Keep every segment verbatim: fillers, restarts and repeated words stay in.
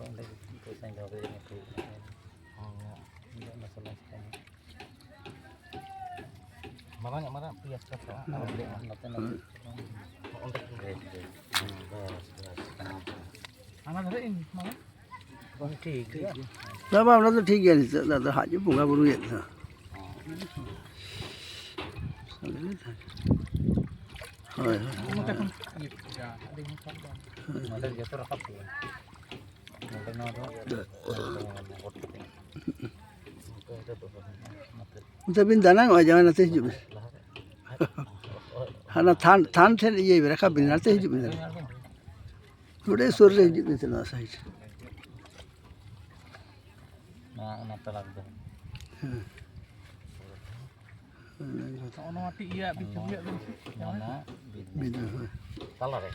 ᱚᱸᱰᱮ ᱯᱚᱭᱥᱟᱧ ᱫᱚᱦᱚ ᱠᱮᱫᱟ, ᱤᱧᱟᱹᱜ ᱯᱷᱨᱤ ᱨᱮ᱾ ᱤᱧᱟᱹᱜ ᱚᱱᱟ ᱥᱟᱞᱟᱧ ᱪᱤᱠᱟᱹᱭᱟ? ᱢᱟᱨᱟᱝ ᱧᱚᱜ, ᱢᱟᱨᱟᱝ ᱯᱮᱸᱭᱟᱡᱽ ᱠᱟᱛᱷᱟ᱾ ᱟᱨ ᱱᱚᱛᱮ, ᱱᱚᱛᱮ᱾ ᱚᱸᱰᱮ᱾ ᱵᱮᱥ, ᱵᱮᱥ᱾ ᱦᱮᱸ, ᱵᱮᱥ, ᱵᱮᱥ᱾ ᱦᱟᱱᱟ ᱫᱷᱟᱨᱮ ᱤᱧ, ᱢᱟᱢᱟ᱾ ᱵᱟᱝ, ᱴᱷᱤᱠ ᱜᱮᱭᱟ᱾ ᱵᱟᱝ, ᱵᱟᱝ, ᱚᱱᱟ ᱫᱚ ᱴᱷᱤᱠ ᱜᱮᱭᱟ᱾ ᱱᱤᱛᱚᱜ ᱫᱚ ᱟᱫᱚ ᱦᱟᱸᱜ ᱵᱚᱸᱜᱟ ᱵᱩᱨᱩᱭᱮᱫ ᱫᱚ᱾ ᱦᱳᱭ, ᱦᱳᱭ᱾ ᱱᱚᱛᱮ ᱠᱷᱚᱱ ᱤᱭᱟᱹ ᱠᱮᱫᱟ, ᱟᱹᱰᱤ ᱢᱚᱡᱽ ᱥᱟᱵ ᱫᱚ᱾ ᱱᱚᱰᱮ ᱡᱚᱛᱚ ᱨᱟᱠᱟᱵ ᱠᱚᱜᱼᱟ᱾ ᱱᱚᱰᱮ ᱱᱚᱣᱟ ᱫᱚ ᱜᱚᱴ ᱠᱟᱛᱮ᱾ ᱱᱚᱛᱮ ᱵᱤᱱ ᱫᱟᱱᱟᱝᱚᱜᱼᱟ, ᱡᱟᱶᱟᱭ, ᱱᱚᱛᱮ ᱦᱤᱡᱩᱜ ᱵᱤᱱ᱾ ᱦᱟᱱᱟ ᱛᱷᱟᱱ, ᱛᱷᱟᱱ ᱴᱷᱮᱱ ᱤᱭᱟᱹᱭ ᱵᱤᱱ, ᱨᱟᱠᱟᱵ ᱵᱤᱱ, ᱱᱚᱛᱮ ᱦᱤᱡᱩᱜ ᱵᱤᱱ᱾ ᱱᱚᱰᱮ ᱥᱩᱨ ᱨᱮ ᱦᱤᱡᱩᱜ ᱵᱤᱱ ᱥᱮ, ᱱᱚᱣᱟ ᱥᱟᱭᱤᱰ᱾ ᱱᱚᱣᱟ, ᱚᱱᱟ ᱛᱟᱞᱟ ᱨᱮᱫᱚ᱾ ᱦᱮᱸ᱾ ᱱᱚᱜᱼᱚ ᱱᱚᱣᱟ ᱴᱤᱡ ᱤᱭᱟᱹ ᱟᱹᱵᱤᱱ ᱪᱷᱚᱵᱤᱭᱟᱜ ᱵᱤᱱ ᱥᱮ᱾ ᱱᱚᱣᱟ ᱵᱤᱫ ᱵᱤᱫ, ᱦᱳᱭ᱾ ᱛᱟᱞᱟ ᱨᱮ᱾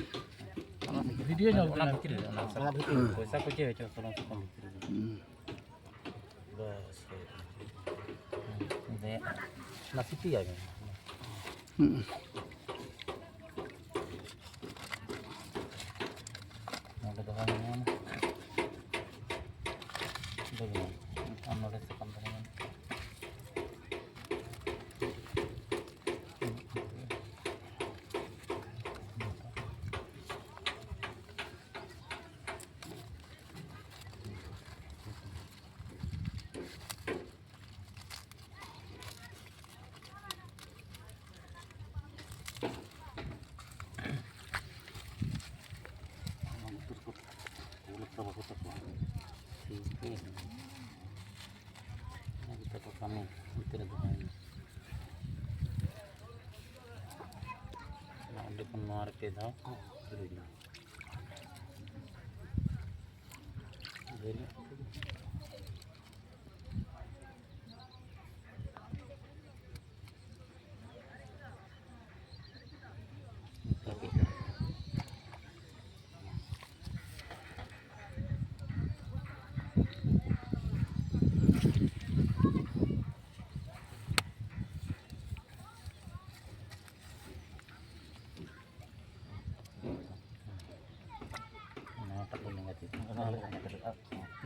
ᱵᱷᱤᱰᱤᱭᱳ ᱧᱮᱞ ᱚᱱᱟ ᱵᱤᱱ ᱵᱷᱤᱛᱨᱤ ᱨᱮ, ᱚᱱᱟ ᱵᱷᱤᱛᱨᱤ ᱨᱮ᱾ ᱦᱮᱸ᱾ ᱯᱚᱭᱥᱟ ᱠᱚ ᱪᱮᱫ ᱦᱚᱪᱚ, ᱥᱚᱞᱚᱝ ᱥᱚᱞᱚᱝ ᱵᱷᱤᱛᱨᱤ ᱨᱮ᱾ ᱦᱩᱸ᱾ ᱵᱮᱥ, ᱦᱳᱭ᱾ ᱦᱩᱸ, ᱫᱮ, ᱚᱱᱟ ᱥᱤᱯᱤᱭᱟᱭ ᱢᱮ᱾ ᱦᱩᱸ᱾ ᱱᱚᱰᱮ ᱫᱚᱦᱚᱭ ᱢᱮ᱾ ᱫᱮ, ᱟᱢ ᱱᱚᱰᱮ ᱥᱟᱠᱟᱢ ᱫᱚᱦᱚᱭ ᱢᱮ᱾ ᱚᱱᱟ ᱵᱷᱤᱛᱤᱨ ᱠᱚ ᱵᱚᱞᱚ ᱛᱟᱵᱚ ᱠᱚ ᱛᱟᱠᱚᱣᱟ᱾ ᱴᱷᱤᱠ ᱜᱮ᱾ ᱚᱱᱟ ᱜᱮ ᱛᱟᱠᱚ ᱠᱟᱹᱢᱤ, ᱚᱱᱛᱮ ᱨᱮ ᱫᱚᱦᱚᱭ ᱢᱮ᱾ ᱚᱱᱟ ᱚᱸᱰᱮ ᱠᱷᱚᱱ ᱱᱚᱣᱟ ᱨᱮ ᱯᱮ ᱫᱷᱟᱣ ᱠᱚ ᱠᱷᱟᱹᱲ ᱮᱱᱟ᱾ ᱰᱷᱮᱨ ᱧᱚᱜ ᱠᱟᱛᱮ ᱜᱮ᱾ ᱱᱚᱣᱟᱴᱟᱜ ᱫᱚ ᱞᱮᱸᱜᱟ ᱛᱤ᱾ ᱚᱱᱟ ᱞᱮᱸᱜᱟ ᱛᱤ᱾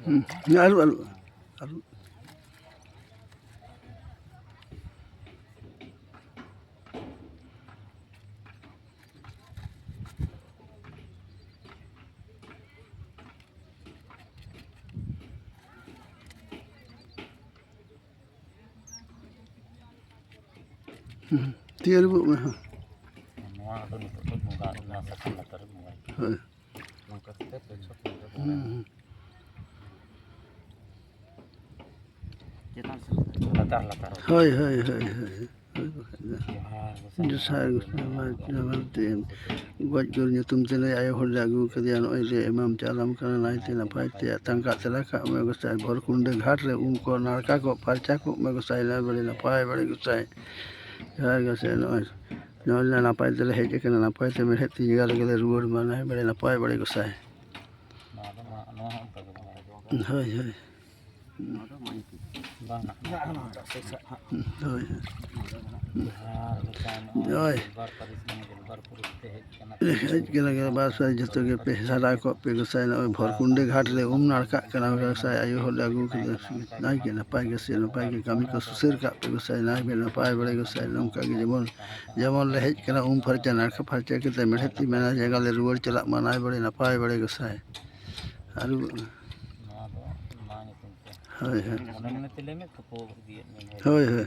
ᱦᱩᱸ, ᱟᱹᱨᱩᱵ, ᱟᱹᱨᱩᱵ, ᱟᱹᱨᱩᱵ᱾ ᱦᱩᱸ, ᱛᱤ ᱟᱹᱨᱩᱵᱚᱜ ᱢᱮ, ᱦᱮᱸ᱾ ᱱᱚᱣᱟ ᱫᱚ ᱱᱤᱛᱚᱜ ᱫᱚ ᱵᱚᱸᱜᱟ, ᱱᱚᱣᱟ ᱥᱟᱠᱟᱢ ᱞᱟᱛᱟᱨ ᱨᱮ ᱵᱚᱸᱜᱟᱭ᱾ ᱦᱳᱭ᱾ ᱱᱚᱝᱠᱟ ᱠᱟᱛᱮ ᱯᱮ ᱪᱷᱚᱠ ᱱᱚᱝᱠᱟ ᱵᱚᱸᱜᱟᱭ᱾ ᱦᱩᱸ, ᱦᱩᱸ᱾ ᱪᱮᱛᱟᱱ ᱥᱮᱫ᱾ ᱞᱟᱛᱟᱨ, ᱞᱟᱛᱟᱨ᱾ ᱦᱳᱭ, ᱦᱳᱭ, ᱦᱳᱭ, ᱦᱳᱭ᱾ ᱦᱳᱭ, ᱵᱟᱠᱷᱟᱡ ᱫᱚ᱾ ᱡᱚᱦᱟᱨ ᱜᱚᱸᱥᱟᱭ᱾ ᱡᱚᱦᱟᱨ ᱜᱚᱸᱥᱟᱭ ᱵᱟᱵᱟ, ᱡᱚᱦᱟᱨ ᱛᱮ᱾ ᱜᱚᱡ ᱜᱩᱨ ᱧᱩᱛᱩᱢ ᱛᱮ ᱱᱩᱭ ᱟᱭᱳ ᱦᱚᱲ ᱞᱮ ᱟᱹᱜᱩ ᱠᱟᱫᱮᱭᱟ, ᱱᱚᱜᱼᱚᱭ ᱞᱮ ᱮᱢᱟᱢ ᱪᱟᱞᱟᱢ ᱠᱟᱱᱟ, ᱱᱟᱭᱛᱮ ᱱᱟᱯᱟᱭ ᱛᱮ ᱟᱛᱟᱝ ᱠᱟᱜ ᱛᱮᱞᱟ ᱠᱟᱜ ᱢᱮ ᱜᱚᱸᱥᱟᱭ, ᱵᱷᱚᱨ ᱠᱩᱱᱰᱟᱹ ᱜᱷᱟᱴ ᱨᱮ ᱩᱢ ᱠᱚ ᱱᱟᱲᱠᱟ ᱠᱚᱜ ᱯᱷᱟᱨᱪᱟ ᱠᱚᱜ ᱢᱮ ᱜᱚᱸᱥᱟᱭ, ᱱᱟᱭ ᱵᱟᱲᱮ ᱱᱟᱯᱟᱭ ᱵᱟᱲᱮ ᱜᱚᱸᱥᱟᱭ᱾ ᱡᱚᱦᱟᱨ ᱜᱚᱸᱥᱟᱭ, ᱱᱚᱜᱼᱚᱭ, ᱱᱚᱜᱼᱚᱭ ᱞᱮ ᱱᱟᱯᱟᱭ ᱛᱮᱞᱮ ᱦᱮᱡ ᱟᱠᱟᱱᱟ, ᱱᱟᱯᱟᱭ ᱛᱮ ᱢᱮᱲᱦᱮᱫ ᱛᱤ ᱡᱟᱸᱜᱟ ᱨᱮᱜᱮ ᱞᱮ ᱨᱩᱣᱟᱹᱲ ᱢᱟ, ᱱᱟᱭ ᱵᱟᱲᱮ ᱱᱟᱯᱟᱭ ᱵᱟᱲᱮ ᱜᱚᱸᱥᱟᱭ᱾ ᱱᱚᱣᱟ ᱫᱚ ᱢᱟ, ᱱᱚᱣᱟ ᱦᱚᱸ ᱚᱱᱠᱟ ᱜᱮ ᱵᱚᱸᱜᱟᱭ᱾ ᱦᱳᱭ, ᱦᱳᱭ᱾ ᱦᱳᱭ᱾ ᱦᱳᱭ᱾ ᱦᱮᱡ ᱠᱟᱱᱟ ᱜᱮ ᱵᱟᱨ ᱥᱟᱭ ᱡᱚᱛᱚ ᱜᱮ ᱯᱮ ᱥᱟᱨᱟ ᱠᱚᱜ ᱯᱮ ᱜᱚᱸᱥᱟᱭ, ᱱᱚᱜᱼᱚᱭ ᱵᱷᱚᱨ ᱠᱩᱱᱰᱟᱹ ᱜᱷᱟᱴ ᱨᱮ ᱩᱢ ᱱᱟᱲᱠᱟᱜ ᱠᱟᱱᱟ ᱜᱚᱸᱥᱟᱭ, ᱟᱭᱳ ᱦᱚᱲ ᱞᱮ ᱟᱹᱜᱩ ᱠᱟᱫᱮᱭᱟ ᱱᱟᱭᱠᱮ ᱱᱟᱯᱟᱭ ᱜᱮ ᱥᱮ ᱱᱟᱯᱟᱭ ᱜᱮ ᱠᱟᱹᱢᱤ ᱠᱚ ᱥᱩᱥᱟᱹᱨ ᱠᱟᱜ ᱯᱮ ᱜᱚᱸᱥᱟᱭ, ᱱᱟᱭ ᱵᱮ ᱱᱟᱯᱟᱭ ᱵᱟᱲᱮ ᱜᱚᱸᱥᱟᱭ, ᱱᱚᱝᱠᱟ ᱜᱮ ᱡᱮᱢᱚᱱ, ᱡᱮᱢᱚᱱ ᱞᱮ ᱦᱮᱡ ᱠᱟᱱᱟ ᱩᱢ ᱯᱷᱟᱨᱪᱟ ᱱᱟᱲᱠᱟ ᱯᱷᱟᱨᱪᱟ ᱠᱟᱛᱮ ᱢᱮᱲᱦᱮᱫ ᱛᱤ ᱢᱮᱱᱟ ᱡᱟᱸᱜᱟ ᱞᱮ ᱨᱩᱣᱟᱹᱲ ᱪᱟᱞᱟᱜ ᱢᱟ ᱱᱟᱭ ᱵᱟᱲᱮ ᱱᱟᱯᱟᱭ ᱵᱟᱲᱮ ᱜᱚᱸᱥᱟᱭ᱾ ᱟᱹᱨᱩᱵᱚᱜ ᱢᱮ᱾ ᱱᱚᱣᱟ ᱫᱚ ᱢᱟ ᱧᱩᱛᱩᱢ ᱛᱮ᱾ ᱦᱳᱭ, ᱦᱳᱭ᱾ ᱢᱚᱱᱮ ᱢᱚᱱᱮ ᱛᱮ ᱞᱟᱹᱭ ᱢᱮ, ᱛᱩᱯᱩ ᱤᱫᱤᱭᱮᱫ ᱢᱮ᱾ ᱦᱳᱭ, ᱦᱳᱭ᱾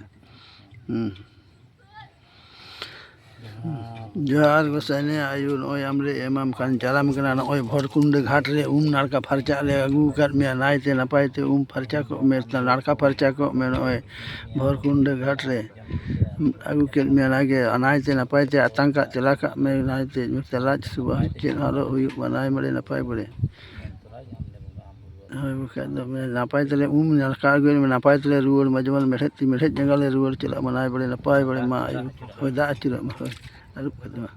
ᱦᱩᱸ᱾ ᱡᱚᱦᱟᱨ᱾ ᱡᱚᱦᱟᱨ ᱜᱚᱸᱥᱟᱭ, ᱱᱮ ᱟᱭᱳ, ᱱᱚᱜᱼᱚᱭ ᱟᱢ ᱞᱮ ᱮᱢᱟᱢ ᱠᱟᱱ ᱪᱟᱞᱟᱢ ᱠᱟᱱᱟ, ᱱᱚᱜᱼᱚᱭ ᱵᱷᱚᱨᱠᱩᱱᱰᱟᱹ ᱜᱷᱟᱴ ᱨᱮ ᱩᱢ ᱱᱟᱲᱠᱟ ᱯᱷᱟᱨᱪᱟᱜ ᱞᱮ ᱟᱹᱜᱩ ᱟᱠᱟᱫ ᱢᱮᱭᱟ, ᱱᱟᱭᱛᱮ ᱱᱟᱯᱟᱭ ᱛᱮ ᱩᱢ ᱯᱷᱟᱨᱪᱟ ᱠᱚᱜ ᱢᱮ, ᱱᱟᱲᱠᱟ ᱯᱷᱟᱨᱪᱟ ᱠᱚᱜ ᱢᱮ, ᱱᱚᱜᱼᱚᱭ ᱵᱷᱚᱨᱠᱩᱱᱰᱟᱹ ᱜᱷᱟᱴ ᱨᱮ ᱟᱹᱜᱩ ᱠᱮᱫ ᱢᱮᱭᱟ, ᱱᱟᱭᱜᱮ ᱱᱟᱭᱛᱮ ᱱᱟᱯᱟᱭ ᱛᱮ ᱟᱛᱟᱝ ᱠᱟᱜ ᱛᱮᱞᱟ ᱠᱟᱜ ᱢᱮ, ᱱᱟᱭᱛᱮ ᱛᱮᱞᱟ ᱥᱩᱵᱟᱦᱟ ᱪᱮᱫ ᱦᱚᱸ ᱟᱞᱚ ᱦᱩᱭᱩᱜ ᱢᱟ, ᱱᱟᱭ ᱵᱟᱲᱮ ᱱᱟᱯᱟᱭ ᱵᱟᱲᱮ᱾ ᱦᱳᱭ, ᱵᱟᱠᱷᱟᱡ ᱫᱚ ᱱᱟᱯᱟᱭ ᱛᱮᱞᱮ ᱩᱢ ᱱᱟᱲᱠᱟ ᱟᱹᱜᱩᱭ ᱢᱮ, ᱱᱟᱯᱟᱭ ᱛᱮᱞᱮ ᱨᱩᱣᱟᱹᱲ ᱢᱟ, ᱡᱮᱢᱚᱱ ᱢᱮᱲᱦᱮᱫ ᱛᱤ ᱢᱮᱲᱦᱮᱫ ᱡᱟᱸᱜᱟ ᱞᱮ ᱨᱩᱣᱟᱹᱲ ᱪᱟᱞᱟᱜ ᱢᱟ, ᱱᱟᱭ ᱵᱟᱲᱮ ᱱᱟᱯᱟᱭ ᱵᱟᱲᱮ ᱢᱟ᱾ ᱦᱳᱭ, ᱫᱟᱜ ᱟᱹᱪᱩᱨᱚᱜ ᱢᱟ, ᱦᱳᱭ, ᱟᱹᱨᱩᱵ ᱠᱟᱛᱮ ᱢᱟ᱾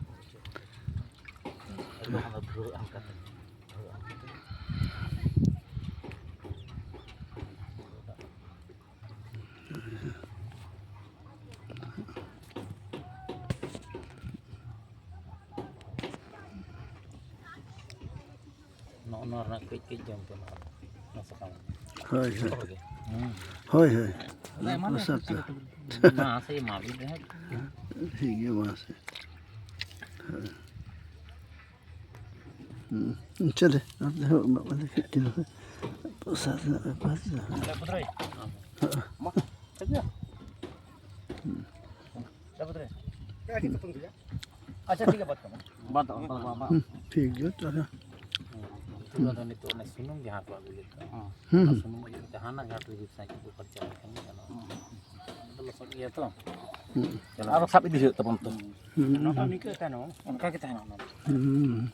ᱱᱚᱜᱼᱚ ᱱᱚᱣᱟ ᱨᱮᱱᱟᱜ ᱠᱟᱹᱡ ᱠᱟᱹᱡ ᱡᱚᱢ ᱯᱮ ᱱᱚᱣᱟ᱾ ᱦᱳᱭ, ᱦᱳᱭ᱾ ᱦᱳᱭ, ᱦᱳᱭ᱾ ᱯᱨᱚᱥᱟᱫ ᱫᱚ᱾ ᱢᱟ ᱥᱮ ᱮᱢᱟ ᱵᱤᱱ ᱨᱮᱦᱚᱸ᱾ ᱴᱷᱤᱠ ᱜᱮᱭᱟ, ᱢᱟ ᱥᱮ᱾ ᱦᱩᱸ, ᱪᱚᱞᱮ, ᱟᱨ ᱫᱚ ᱦᱚᱸ ᱵᱟᱵᱟ ᱫᱚ ᱪᱮᱫ ᱪᱚ ᱯᱨᱚᱥᱟᱫ ᱨᱮᱱᱟᱜ ᱵᱮᱯᱟᱨ ᱫᱚ᱾ ᱟᱪᱪᱷᱟ, ᱴᱷᱤᱠ ᱜᱮᱭᱟ, ᱵᱟᱫ ᱠᱟᱜ ᱢᱮ᱾ ᱵᱟᱫ, ᱵᱟᱫ, ᱵᱟᱫ, ᱵᱟᱫ᱾ ᱦᱩᱸ, ᱴᱷᱤᱠ ᱜᱮᱭᱟ, ᱛᱟᱦᱞᱮ᱾ ᱩᱛᱩ ᱫᱚ ᱱᱤᱛᱚᱜ ᱚᱱᱮ ᱥᱩᱱᱩᱢ ᱡᱟᱦᱟᱸ ᱠᱚ ᱟᱹᱜᱩ ᱞᱮᱫ ᱫᱚ, ᱦᱩᱸ, ᱚᱱᱟ ᱦᱩᱸ᱾ ᱥᱩᱱᱩᱢ ᱚᱡᱚᱜ ᱡᱟᱦᱟᱱᱟᱜ ᱜᱷᱟᱴ ᱨᱮ ᱡᱩᱫᱤ ᱥᱟᱸᱪ ᱠᱚ ᱯᱷᱟᱨᱪᱟ ᱞᱮᱠᱷᱟᱱ ᱜᱮ ᱜᱟᱱᱚᱜᱼᱟ᱾ ᱦᱩᱸ᱾ ᱚᱱᱟ ᱫᱚ ᱞᱚᱥᱚᱫ ᱜᱮᱭᱟ ᱛᱚ᱾ ᱦᱩᱸ᱾ ᱟᱨᱚ ᱥᱟᱵ ᱤᱫᱤ ᱦᱩᱭᱩᱜ ᱛᱟᱵᱚᱱ ᱛᱚ᱾ ᱦᱩᱸ, ᱦᱩᱸ᱾ ᱱᱚᱝᱠᱟ ᱜᱮ ᱛᱟᱦᱮᱱᱟ ᱚᱱᱟ ᱫᱚ᱾ ᱦᱩᱸ᱾